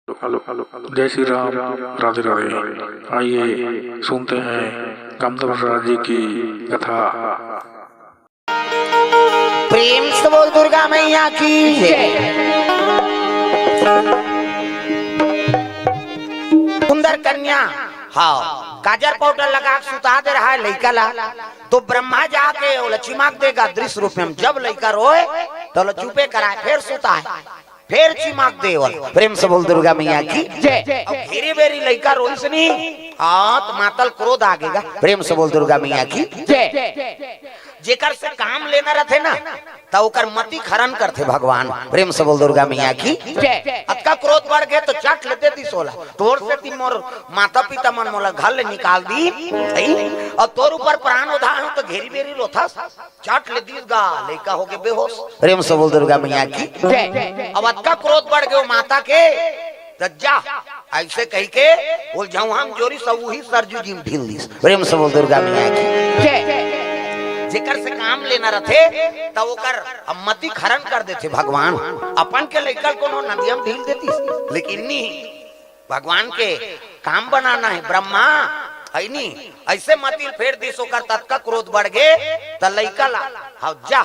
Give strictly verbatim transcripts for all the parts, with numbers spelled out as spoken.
जय श्री राम। राधे राधे। आइए सुनते हैं कामदेव राजा जी की कथा। प्रेम से बोल दुर्गा मैया की जय। सुंदर कन्या, हाँ, काजर पाउडर लगा के सुता दे रहा है लइका ला, तो ब्रह्मा जाके ओला चिमाक देगा दृश्य रूप में। जब लइका रोए तो ओला चुपे कराए, फिर सुताए, फिर चिमाक दे ओला। प्रेम से बोल दुर्गा मैया की जय। अब घेरी बेरी लइका रोइस नी, हाँ, तो मातल क्रोध आगेगा। प्रेम से बोल दुर्गा मैया की जय। जेकर से काम लेना रथे ना, त ओकर मति खरन करथे भगवान। प्रेम से बोल दुर्गा मैया की जय। अतका क्रोध बढ़ गे तो चट ले दे दिस ओला, तोर सेती मोर माता पिता मन मोला घर ले निकाल दीस, अउ तोर ऊपर प्राण ओढ़ाए हंव तो घेरी बेरी रोथस। चट ले दिस गा, लइका होगे बेहोश। प्रेम से बोल दुर्गा मैया की जय। अब अतका क्रोध बढ़ गे ओ माता के, त जा, अइसे कहिके ओ झउहा म जोरिस अउ उही सरजू जी म ढील दिस। प्रेम से बोल दुर्गा मैया की जय। जेकर से काम लेना रथे, त ओकर मति खरन कर देथे भगवान। अपन के लइका ल कोनो नदिया म ढील देतिस, लेकिन नी, भगवान के काम बनाना हे, ब्रह्मा, हइ नी, अइसे मति ल फेर दिस ओकर, ततका क्रोध बढ़ गे, त लइका ला, हव जा,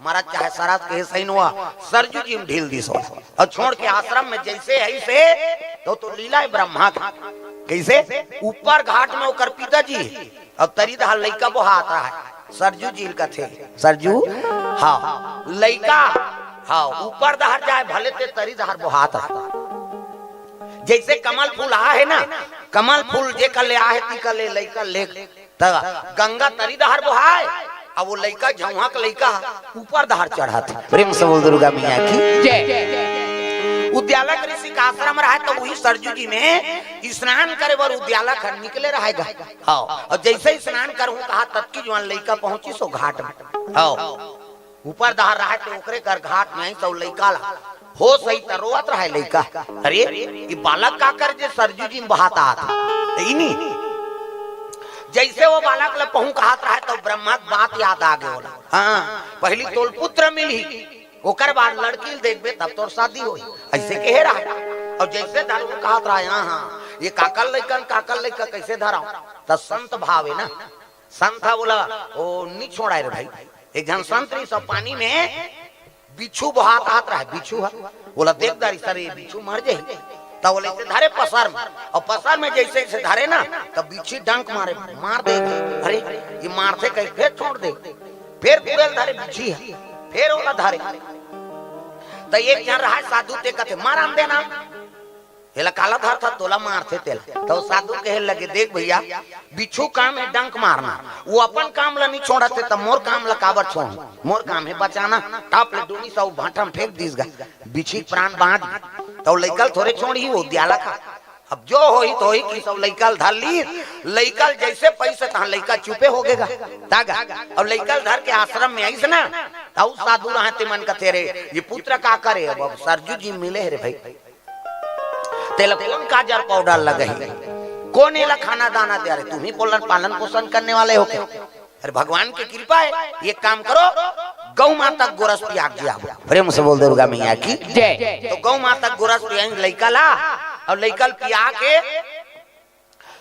मरत चाहे सरत, कहे सही नोहा, सरजू जी म ढील दिस ओ। अउ छोड़ के आश्रम में जइसे हे से, तो, तो लीला हे ब्रह्मा के। कइसे? ऊपर घाट में ओकर पिताजी, अउ तरी डहर लइका बोहात रहय, सरजू जी ल कथे, सरजू, हाँ, लइका, हाँ, ऊपर डहर जाय, भले ते तरी डहर बोहात रहय। जइसे कमल फूल आहे ना, कमल फूल जेकर ले आहे, तिकर ले लइका ले त गंगा तरी डहर बोहाय, अब ओ लइका, झउहा के लइका ऊपर डहर चढ़त हे। प्रेम से बोल दुर्गा मैया की जय। उद्यालक ऋषि के आश्रम रहय, त उही सरजू जी में स्नान करे बर उद्यालक हर निकले रहय गा। हव, अउ जइसे स्नान करहूं कहा, ततकी जुवार लइका पहुंचिस ओ घाट में। हव, ऊपर डहर रहय त ओकरे घर घाट में आइस अउ लइका ला होस आइस त रोवत रहय लइका, "अरे, ये बालक का करे जे सरजू जी म बहात आत हे?" त ई नी, जइसे ओ बालक ला पहुं कहत रहय त ब्रह्मा के बात याद आ गे ओला। हाँ, पहिली तोल पुत्र मिलही, ओकर बाद लड़की ल देखबे तब तोर शादी होही, अइसे कहे रहय। अउ जइसे धरहूं कहत रहय, "हाँ, हाँ, ये काकर लइका, काकर लइका कइसे धरंव?" त संत भाव हे ना, संत ह ओला ओ नी छोड़य रे भाई। एक झन संत रिहिस पानी में बिच्छू बोहात रहय, बिच्छू ह ओला देख डारिस, "अरे, ये बिच्छू मर जाही।" त ओला अइसे धरे पसर में, अउ पसर में जइसे अइसे धरे ना, त बिच्छू डंक मारे, मार दे, "अरे, ये मारथे," कहि फेर छोड़ दे, फेर कुरेल धरे बिच्छू ह, फेर ओला धरे। त एक झन रहय साधु, ते कथे, "मरन दे ना, एला काला धरथस, तोला मारथे तेला।" त ओ साधु कहे लगे, "देख भइया, बिच्छू काम हे डंक मारना, ओ अपन काम ल नी छोड़त हे, त मोर काम ल काबर छोड़हूं? मोर काम हे बचाना।" टाप ले डोलिस अउ भांठा म फेंक दिस गा, बिच्छू के प्राण बांच गे। त ओ लइका ल थोरे छोड़ही ओ उद्यालक ह। अब जो होही त होही, कहिस अउ लइका ल धर लिस, लइका ल जइसे पइस तहां लइका चुपे होगे गा। त गा, अउ लइका ल धर के आश्रम में आइस ना, त ओ साधु रहय, ते मन कथे, "अरे, ये पुत्र काकर हे?" अब, अब सरजू जी मिले हे रे भाई। तेला कोन काजर पाउडर लगही, कोन एला खाना दाना दे? अरे, तुम ही पोलन पालन पोषण करने वाले हो क्या? अरे, भगवान की कृपा है, एक काम करो, गौ माता के गोरस पिया के जियाबो। प्रेम से बोल दुर्गा मैया की जय। तो गौ माता के गोरस पियाइस लइका ला, अउ लइका ल पिया के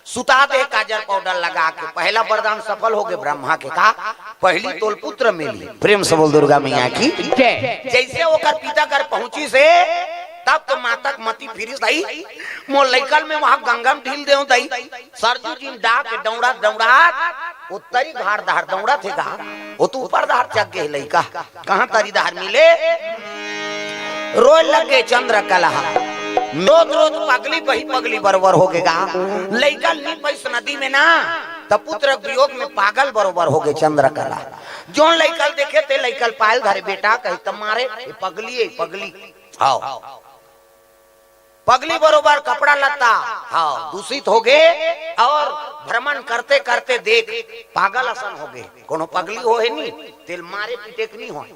सुता दे काजर पाउडर लगा के। पहला वरदान सफल होगे ब्रह्मा के। का? पहली तोल पुत्र मिली। प्रेम से बोल दुर्गा मैया की जय। जइसे ओकर पिता घर पहुंचिस हे, तब तो माता के मति फिरिस, "दाई, मोर लइका ल मैं उहां गंगा म ढील देंव दाई।" सरजू जी म डाह के डौंड़त डौंड़त ओ तरी घाट डहर डौंड़त हे गा, ओ तो ऊपर डहर चघ गे हे लइका। कहां तरी डहर मिले? रोए लगे चंद्रकला। रोत रोत पगली बही, पगली बरोबर होगे गा। लइका ल नी पइस नदी में ना, त पुत्र वियोग में पागल बरोबर होगे चंद्रकला। जोन लइका ल देखे ते लइका ल पायल धरे, "बेटा," कही त मारे, "ए पगली, ए पगली।" हव। पगली बरोबर कपड़ा लत्ता, हव, दूषित होगे अउ भ्रमण करते करते देख पागल असन होगे। कोनो पगली होहे नी, तेला मारे पीटे के नी होय।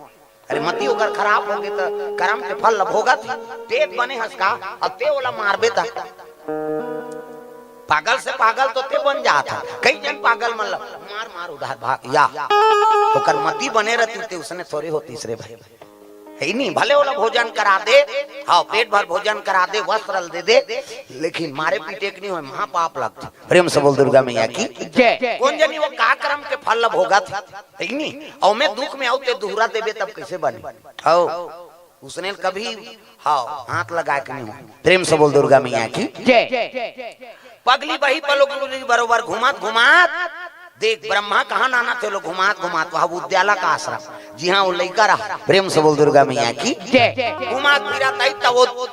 अरे मति ओकर खराब होगे त करम के फल ल भोगत ही। ते बने हस का, अब ते ओला मारबे त पागल से पागल तो ते बन जात ह। कई झन पागल मन ल मार मार उधार भाग या, ओकर मति बने रहतिस ते उसने थोरे होतिस रे भाई। हे नहीं, भले ओला भोजन करा दे, हाँ, पेट भर भोजन करा दे, वस्त्र ल दे दे, लेकिन मारे पीटे के नहीं होय, महापाप लगथे। प्रेम से बोल दुर्गा मैया की। जय। कोन जनी वो का करम के फल ल भोगत हे, हे नहीं? अउ मैं दुख में आऊ, ते दुहरा देबे, तब कैसे बने? हव, उसने कभी, हाँ, हाथ लगा के नहीं हो। प्रेम से बोल दुर्गा मैया की। जय। पगली बही पलोक बरोबर घुमात घुमात देख, ब्रह्मा कहाँ नाना थे लोग, घुमात घुमात वहाँ उद्यालक आश्रम, जिहाँ वो लइका रहा। प्रेम से बोल दुर्गा मैया की। जय। घुमा फिरा तई तब वो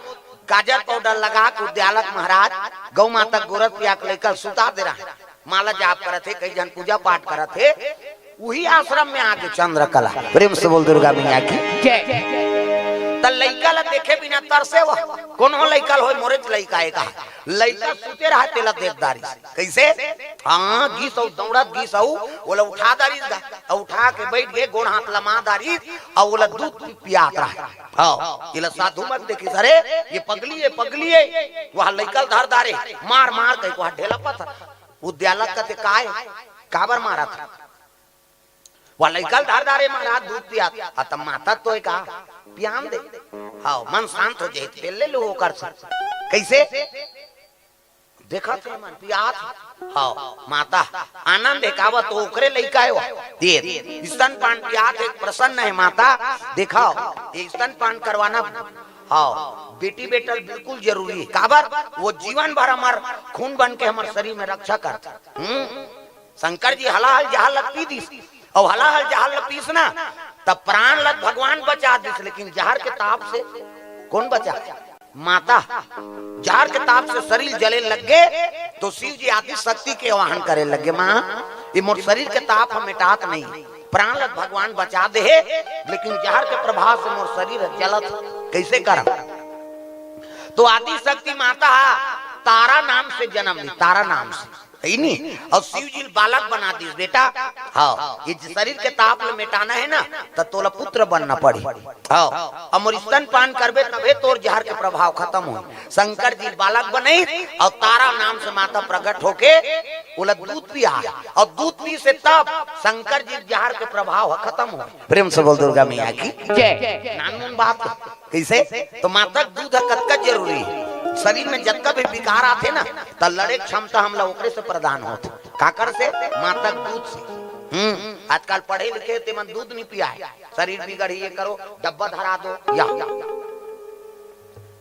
काजर पाउडर लगा के उद्यालक महाराज गौ माता गोरस पिया के लइका ल सुता दे रहा। माला जाप करत हे, कई झन पूजा पाठ करत हे, उही आश्रम में आके चंद्रकला। प्रेम से बोल दुर्गा मैया की। जय। त लइका ल देखे बिना तरसे वह, कोनो लइका ल होय, मोरेच लइका हे कहा। लइका सुते रहा, तेला देख डारिस। कैसे? हाँ, गिस अउ दौड़त गिस अउ ओला उठा डारिस गा। अउ उठा के बैठ गे, गोड़ हाथ लमा डारिस, अउ ओला दूध पि-, पियात रहा। हाँ, एला साधु मन देखिस, अरे, ये पगली हे, पगली हे। वहाँ लइका ल धर डारे, मार, मार कहिके वहाँ ढेला पत्थर। उद्यालक कथे, "काय? काबर मारत हे?" वह लइका ल धर डारे महाराज, दूध पियात। हाँ, त माता तो हे का, पियान दे। हाँ, मन शांत हो जाही, त ले लो ओकर से। कैसे? देखत हे मन पियात हे। हाँ, माता आनंद हे, काबर त ओकरे लइका हे वो। ये स्तनपान पियात हे, प्रसन्न हे माता। देखव, ये स्तनपान करवाना, हाँ, बेटी बेटा ल बिल्कुल जरूरी हे। काबर? वो जीवन भर हमर खून बन के हमर शरीर में रक्षा करथे। हम्म। शंकर जी हलाहल जहर ल पी दिस, अउ हलाहल जहर ल पीस ना, तब प्राण ल भगवान बचा दिस, लेकिन जहर के ताप से कोन बचा? माता। जहर के ताप से शरीर जले लग गे, तो शिव जी आदि शक्ति के आवाहन करे लग गे, "माँ, ये मोर शरीर के ताप ह मेटात नहीं, प्राण ल भगवान बचा दे हे, लेकिन जहर के प्रभाव से मोर शरीर ह जलत हे, कैसे करम?" तो आदि शक्ति माता ह तारा नाम से जन्म ली, तारा नाम से। हे नी? अउ शिव जी ल बालक बना दिस, "बेटा, हाँ, ये शरीर के ताप ल मेटाना हे ना, त तोला पुत्र बनना पड़ही। हाँ, अउ मोर स्तनपान करबे, तभे तोर जहर के प्रभाव खतम होही।" शंकर जी ल बालक बनइस, अउ तारा नाम से माता प्रकट होके ओला दूध पिया, अउ दूध पीस तब शंकर जी ल जहर के प्रभाव ह खतम होही। प्रेम से बोल दुर्गा मैया की। जय। नानमुन बात हे। कैसे? तो माता के दूध ह कतका जरूरी हे। शरीर में जतका भी विकार आथे ना, त लड़े के क्षमता हमला ओकरे से प्रदान होथे। काकर से? माता के दूध से। हम्म, आजकल पढ़े लिखे ते मन दूध नहीं पियाय, शरीर बिगड़ही, ये करो, डब्बा धरा दो, या।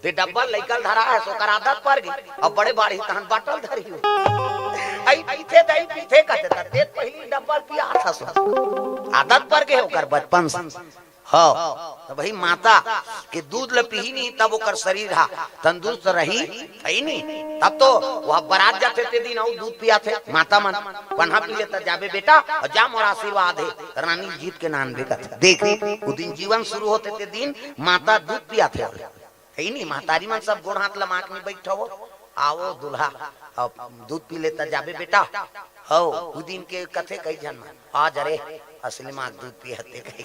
ते डब्बा लइका ल धरा हे, ओकर आदत पर गे, अब बड़े बाढ़ही तहन बाटल धरही हो। अई पीथे, दई पीथे कहते, त ते पहिली डब्बा ल पियात हस। आदत पर गे ओकर बचपन से। हाँ, त भाई माता के दूध ल पीही नहीं, तब ओकर शरीर हा तंदुरुस्त रही, हे नहीं? तब तो वह बरात जाथे ते दिन अउ दूध पियाथे, माता मन, "पनहा पी ले त जाबे बेटा, अउ जा मोर आशीर्वाद हे, रानी जीत के नान बेकत।" देख, वो दिन जीवन शुरू होथे ते दिन माता दूध पियाथे। हे नहीं, महतारी मन सब गोड़ हाथ लमा के नहीं बैठव, "आवो दूल्हा, अब दूध पी ले त जाबे बेटा।" हव, उ दिन के कथे कई झन मन, "आज अरे, असली माँ के दूध पिए हते," कहे।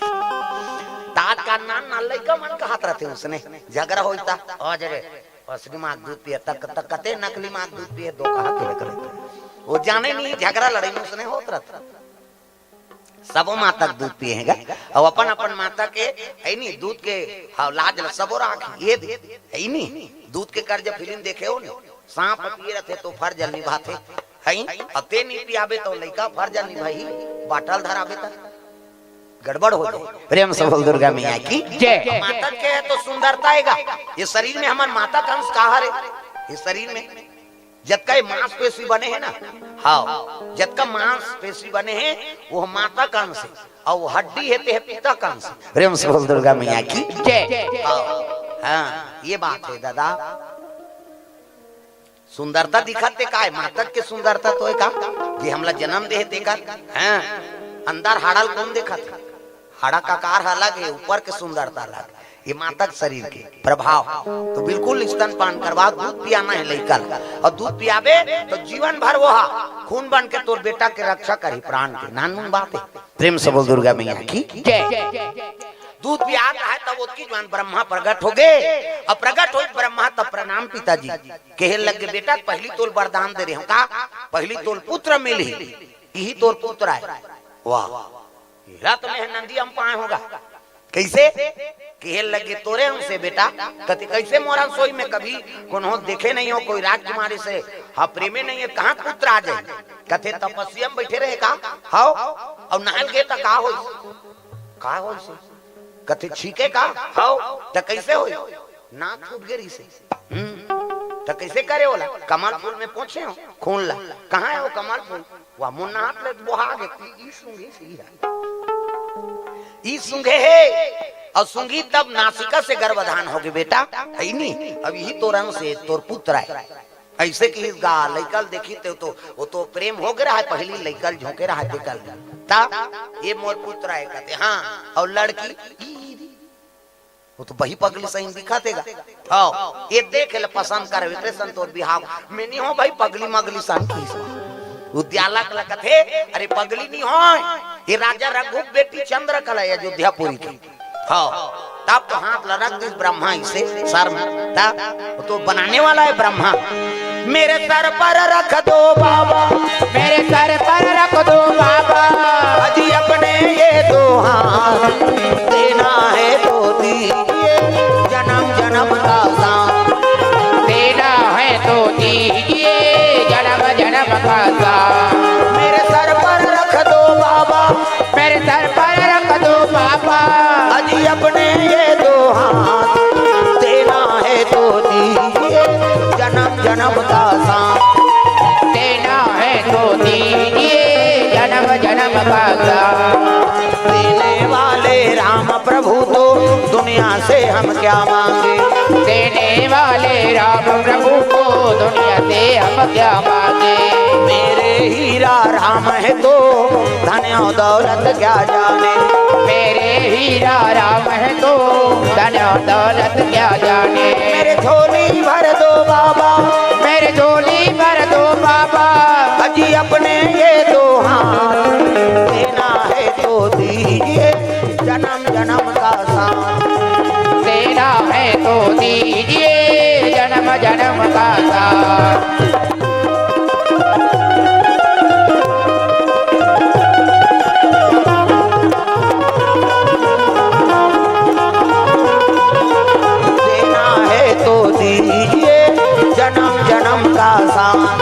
तात का नान नान लइका मन कहत रहते उसने, झगड़ा होई ता, "आज अरे, असली माँ के दूध पिए, तक, तक कते नकली माँ के दूध पिए, दो कहा के रख लेते।" वो जाने नहीं, झगड़ा लड़ाई उसने होत रहता। सबो माता के दूध पिए हे गा। अउ अपन अपन माता के, हे नी, दूध के, हाँ, लाज ल सबो राख, ये दे, हे नी, दूध के कर्ज फिल्म देखे हो नी, सांप पिए रहथे तो फर्ज ल निभाथे, हे, अउ ते नी पियाबे तो लइका फर्ज ल निभाही, बाटल धराबे त गड़बड़ हो जाए। प्रेम से बोल दुर्गा मैया की। जय। माता के हे तो सुंदरता हे गा, ये शरीर में हमर माता के अंश कहा रे, ये शरीर में जतका ये मांसपेशी बने हे ना, हाँ, जतका मांसपेशी बने हे, वो माता के अंश हे, अउ वो हड्डी हे, ते हे पिता के अंश हे। प्रेम से बोल दुर्गा मैया की। जय। हाँ, हाँ, ये बात हे दादा। सुंदरता दिखत ते काय? माता के सुंदरता तो हे का, जे हमला जन्म दे हे तेकर। हाँ, अंदर हाड़ा ल कोन देखत? हाड़ा के आकार ह अलग हे, ऊपर के सुंदरता अलग। ये माता के शरीर के प्रभाव। तो बिल्कुल स्तनपान करवा, दूध पियाना हे लइका ल। अउ दूध पियाबे तो जीवन भर वो हा खून बन के तोर बेटा के रक्षा करही, प्राण के। नानमुन बात हे। प्रेम से बोल दुर्गा मैया की। जय। दूध पियात हे तब ओतकी जुवार ब्रह्मा प्रकट हो गे। अउ प्रकट होइस ब्रह्मा तब प्रणाम पिताजी। कहे लग गे, "बेटा, पहिली तोल वरदान दे रहे हो का? पहिली तोल पुत्र मिलही, इही तोर पुत्र आय।" वाह, एला तो मैं नंदी अम्म पाए हों गा। कैसे? कहे लगे, "तोरे अंश हे बेटा।" कथे, "कइसे मोर अंश होही? मैं कभी कोनो देखे नइ हों, कोई राजकुमारी से, हाँ, प्रेमे नइ हे, कहाँ पुत्र आ जाही?" कथे, "तपस्या म बइठे रहे का?" "हव।" "अउ नहाय ल गे त का होइस?" "का होइस?" कथे, "छींके का?" "हव।" "त कइसे होइस?" "नाक फूट गे रहिसे।" "हम्म, त कइसे करे ओला?" "कमल फूल में पोंछे हों खून ला।" "कहाँ हे ओ कमल फूल?" "वाह, मोर नहात ले बोहा गे।" ई, ई सूंघे से ही हे। ई सूंघे हे, अउ सूंघी तब नासिका से गर्भधान होगे बेटा, हे नी? अब इही तोर अंश हे, तोर पुत्र हे। अइसे किहिस गा, लइका ल देखिस ते तो, ओ तो प्रेम होगे रहय, पहिली लइका ल झोंके रहय तेकर। त, "ए मोर पुत्र हे," कथे, "हाँ।" अउ लड़की, "ई, ई, ई।" ओ तो बही पगली सही दिखत हे गा। हव, ए देखे ल पसंद करे, एकरे सन तोर बिहाव। "मैं नइ हों भई पगली मगली सन," किहिस। उद्यालक ल कथे, "अरे पगली नइ हों, ए राजा रघु के बेटी चंद्रकला अयोध्यापुरी के।" हव, तब तो हाथ ल रख दिस ब्रह्मा अइसे सर म। तब ओ तो बनाने वाला हे ब्रह्मा। "मेरे सर पर रख दो बाबा, मेरे सर पर रख दो बाबा, अजी अपने ये दो हाथ, देना है तो दीजिए जन्म जन्म का साथ।" देना है तो दीजिए जन्म जन्म का साथ। "मेरे सर पर रख दो बाबा, मेरे सर पर रख दो बाबा, अजी अपने ये दो हाथ, देना है तो दीजिए जन्म जन्म का साथ।" देना है तो दीजिए जन्म जन्म का साथ। देने वाले राम प्रभु तो दुनिया से हम क्या मांगे? देने वाले राम प्रभु को दुनिया से हम क्या मांगे? मेरे हीरा राम है तो धन और दौलत क्या जाने? मेरे हीरा राम है तो धन और दौलत क्या जाने? मेरे झोली भर दो बाबा, मेरे झोली भर दो बाबा, अजी अपने ये दो हाथ, देना है तो दीजिए जन्म जन्म का साथ। देना है तो दीजिए जन्म जन्म का साथ। देना है तो दीजिए जन्म जन्म का साथ।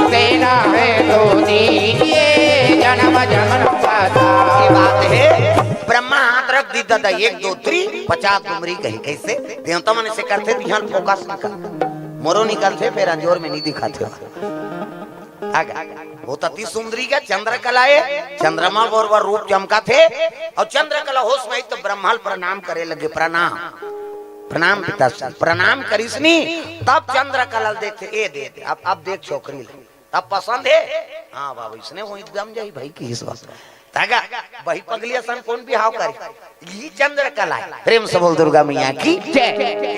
देना है तो दीजिए जन्म जन्म का साथ। ये बात है, ब्रह्मा हाथ रख दिस दादा, एक दो तीन, पचास डुमरी कही। कइसे? देवता मन अइसे करथे, बिहान फोकस निकल, मोरो निकलथे, फेर अंजोर में नइ दिखत हे। आगे, ओ त अति सुंदरी गा चंद्रकला ए, चंद्रमा बरोबर रूप चमकत हे, अउ चंद्रकला होस म आइस त ब्रह्मा ल प्रणाम करे लगे, "प्रणाम, प्रणाम पिताश्री।" प्रणाम करिस नी, तब चंद्रकला ल देखथे, "ए दे दे, अब, अब देख छोकरी ल, तब पसंद हे?" "हाँ बाबा, अइसने होही त जम जाही भई," किहिस बा। त गा, बही पगली असन कोन बिहाव करे? इही चंद्रकला हे। प्रेम से बोल दुर्गा मैया की जय।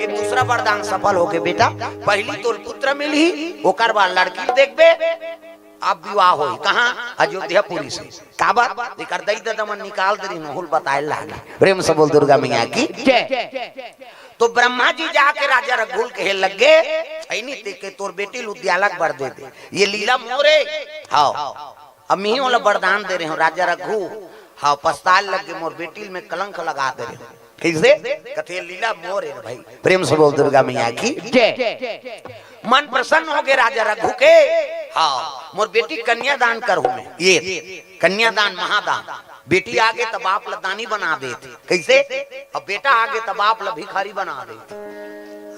ये दूसरा वरदान सफल होगे बेटा, पहिली तोर पुत्र मिलही, ओकर बाद लड़की ल देखबे, अब विवाह होही। कहाँ? अयोध्यापुरी से। काबर? एकर दई ददा मन निकाल दे रहिन, ओहू ल बताए ल लागे। प्रेम से बोल दुर्गा मैया की जय। तो ब्रह्मा जी जाके राजा रघु ल कहे लगे, "हे नी, तें के तोर बेटी ल उद्यालक बर दे दे, ये लीला मोर ए।" हव, अब मिही ओला वरदान दे रहे हों राजा रघु। हव, पछताए लगे, "मोर बेटी ल मैं कलंक लगा दे रहे हों।" कइसे? कथे, "लीला मोर ए भई।" प्रेम से बोल दुर्गा मैया की जय। मन प्रसन्न होगे राजा रघु के। हव, "मोर बेटी कन्यादान करहूं मैं।" ये कन्यादान महादान, बेटी आगे त बाप ल दानी बना देथे। कइसे? अब बेटा आगे त बाप ल भिखारी बना देथे।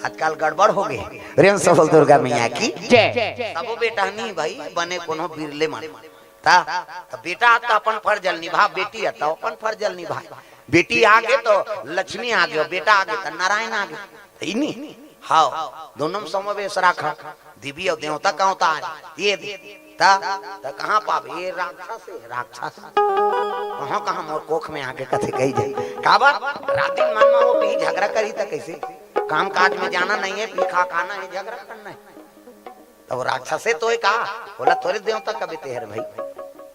आजकल गड़बड़ होगे। प्रेम से बोल दुर्गा मैया की जय। तबो बेटा नी भई, बने कोनो बिरले मन। त, त बेटा त अपन फर्ज ल निभा, बेटी ह त अपन फर्ज ल निभा। बेटी आगे त लक्ष्मी आगे, बेटा आगे त नारायण आगे। हे नी? हव, दोनों म समावेश राखव। देवी अउ देवता का अवतार। ये दे। त, त कहाँ पाबे? ये राक्षस हे, राक्षस। कहाँ, कहाँ मोर कोख में आगे कथे कही जाय। काबर? रातिन मन म ओ पीही झगरा करही त कइसे? काम काज में जाना नइ हे, पी खा खाना हे, झगरा करना हे। त ओ राक्षस हे तो ए का? ओला थोरे देवता कबे तेहर भई।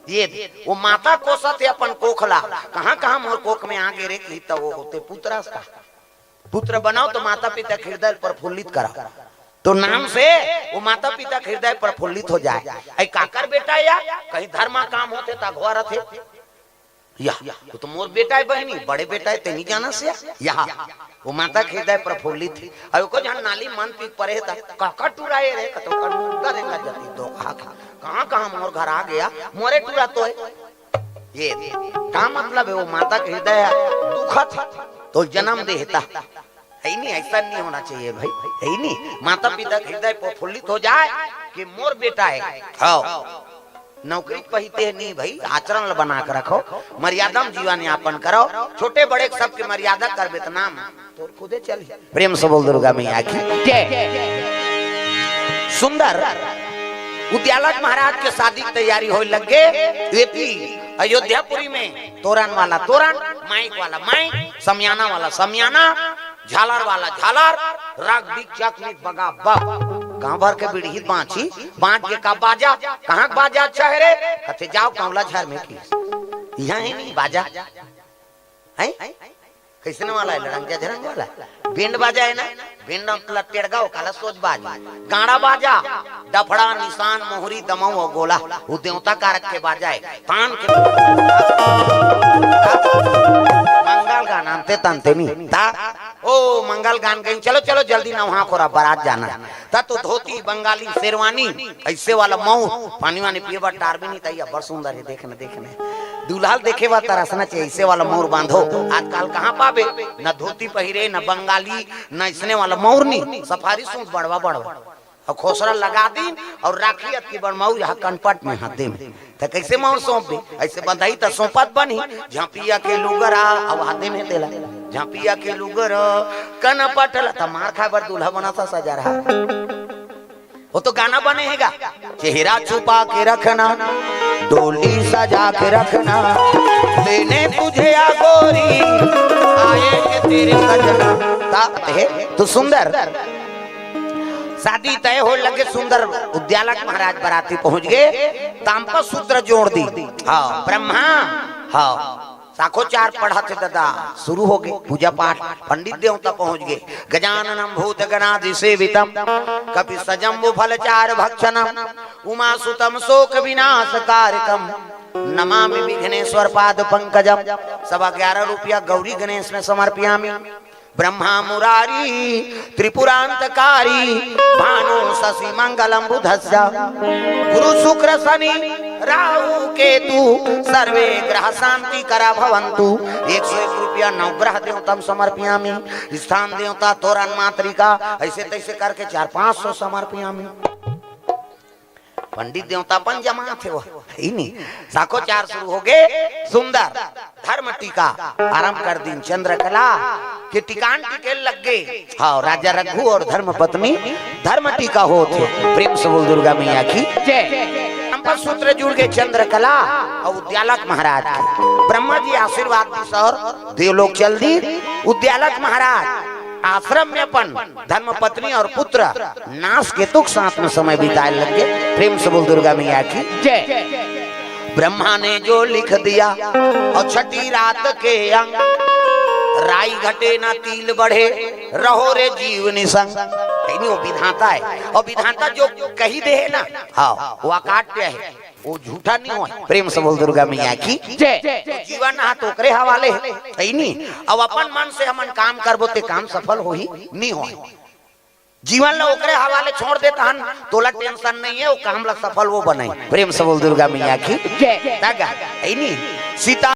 ये दे, ओ माता कोसत हे अपन कोख ला। कहाँ, कहाँ मोर कोख में आगे रे किही त ओ होते पुत्र अस का। पुत्र बनाव त माता पिता के हृदय प्रफुल्लित कराव। त नाम से ओ माता पिता के हृदय प्रफुल्लित हो जाय। अई काकर बेटा या? कहीं धर्मा काम होथे त अघवा रथे। या, वो तो मोर बेटा हे बहिनी, बड़े बेटा हे, तें नइ जानस या। या, वो माता के हृदय प्रफुल्लित हे। अउ एको झन नाली मन पी के परे हे त, "काकर टुराए रे?" कथे, "ओकर मुद्दा रेंगा जती तो कहा, कहाँ, कहाँ मोर घर आ गया, मोरे टुरा तो हे।" ये का मतलब हे, वो माता के हृदय दुखत हे, तो जन्म दे हे त। हे नहीं, ऐसा नहीं होना चाहिए भाई, हे नहीं। माता पिता के हृदय प्रफुल्लित हो जाए कि मोर बेटा हे। हाँ, नौकरी पहिते हे नहीं भाई, आचरण ल बना के रखो, मर्यादा म जीवन यापन करो, छोटे बड़े सबके मर्यादा करबे त नाम तोर खुदे चलही। प्रेम से बोल दुर्गा मैया की जय। सुंदर उद्यालक महाराज के शादी के तैयारी होए लग गे। एती अयोध्यापुरी में तोरन वाला तोरन, माइक वाला माइक, समियाना वाला समियाना, झालर वाला झालर, रग बिग चक मिग बगा बग। गांव भर के बिड़हित बांची, बांच के का बाजा, कहाँ के बाजा अच्छा हे रे? कथे जाव कौला झार में की। इहाँ हे नहीं बाजा। हैं? कइसने वाला हे? लड़ंग झरंग वाला? बेंड बाजा हे ना? बेंड मतलब टेड़गा, काला सोज बाज। गाड़ा बाजा, डफड़ा, निसान, मोहरी, दमऊ अउ गोला। वो देवता कारक के बाजा हे। तान के मंगल गान, अंते तंते नहीं। ता, ओ, मंगल गान गई, चलो, चलो, जल्दी नहा खोरा, बारात जाना। ता तो धोती, बंगाली, शेरवानी, अइसे वाला मऊर, पानी वानी पिए बर टार भी नहीं, तइया बड़ सुंदर हे, देख न, देख न। दूल्हा ल देखे बर तरसना चाहिए, अइसे वाला मऊर बांधो। आजकल कहाँ पाबे, न धोती पहिरे, न बंगाली, न अइसने वाला मऊर नहीं, सफारी सूट बड़वा बड़वा। अउ खोसरा लगा दिन अउ राखी अतकी बड़ मऊर यहाँ कनपट में हाथे में। त कइसे मऊर सौंपबे? अइसे बंधई त सौंपत बनही, झांपिया के लुगरा, अउ हाथे में तेला। झांपिया के लुगरा, कनपट ला, त मार खाए बर दूल्हा बना सा सजा रहा। वो तो गाना बने हे गा, चेहरा छुपा के रखना, डोली सजा के रखना, लेने तुझे आ गोरी, आएंगे तेरे सजना। ता हे, तो सुंदर शादी तय होए लगे, सुंदर उद्यालक महाराज बराती पहुंच गे, तांपस सूत्र जोड़ दी। हाँ, ब्रह्मा, हाँ, साखोचार पढ़त हे ददा, शुरू हो गे पूजा पाठ, पंडित देवता पहुंच गे। गजाननम भूत गणादि सेवितम, कपि सजम्बु फल चार भक्षणम, उमा सुतम शोक विनाश कारकम, नमामि विघ्नेश्वर पाद पंकजम। सवा ग्यारह रुपया गौरी गणेश में समर्पयामि। ब्रह्मा मुरारी त्रिपुरांतकारी, भानु शशि मंगलम बुधस्य, गुरु शुक्र शनि राहु केतु, सर्वे ग्रह शांति करा भवंतु। एक सौ एक रुपया नवग्रह देवतम समर्पयामि, स्थान देवता तोरन मातृका, अइसे तइसे करके चार पाँच सौ समर्पयामि। पंडित देवता अपन जमात हे वो, हे नहीं? साखोचार शुरू हो गे, सुंदर धर्म टीका आरंभ कर दिन, चंद्रकला के टीकान टीके लग गे। हाँ, राजा रघु अउ धर्म पत्नी धर्म टीका होत हे। प्रेम से बोल दुर्गा मैया की जय। तांपस सूत्र जुड़ गे चंद्रकला अउ उद्यालक महाराज के। ब्रह्मा जी आशीर्वाद दिस अउ देवलोक चल दी। उद्यालक महाराज आश्रम में अपन धर्म पत्नी अउ पुत्र नास केतु के साथ में समय बिताए लग गे। प्रेम से बोल दुर्गा मैया की जय। ब्रह्मा ने जो लिख दिया अउ छठी रात के अंग, राई घटे ना तिल बढ़े, रहो रे जीव निसंग। हे नहीं, वो विधाता हे, अउ विधाता जो कहि दे हे ना, हाँ, वो अकाट्य हे, वो झूठा नहीं होय। प्रेम से बोल दुर्गा मैया की जय। तो जीवन हा तो ओकरे हवाले हे, हे नहीं? अब अपन मन से हमन काम करबो ते काम सफल होही, नहीं होय। जीवन ला ओकरे हवाले छोड़ दे तहन, तोला टेंशन नहीं हे, वो काम ला सफल वो बनाई। प्रेम से बोल दुर्गा मैया की जय। तगा, हे नहीं? सीता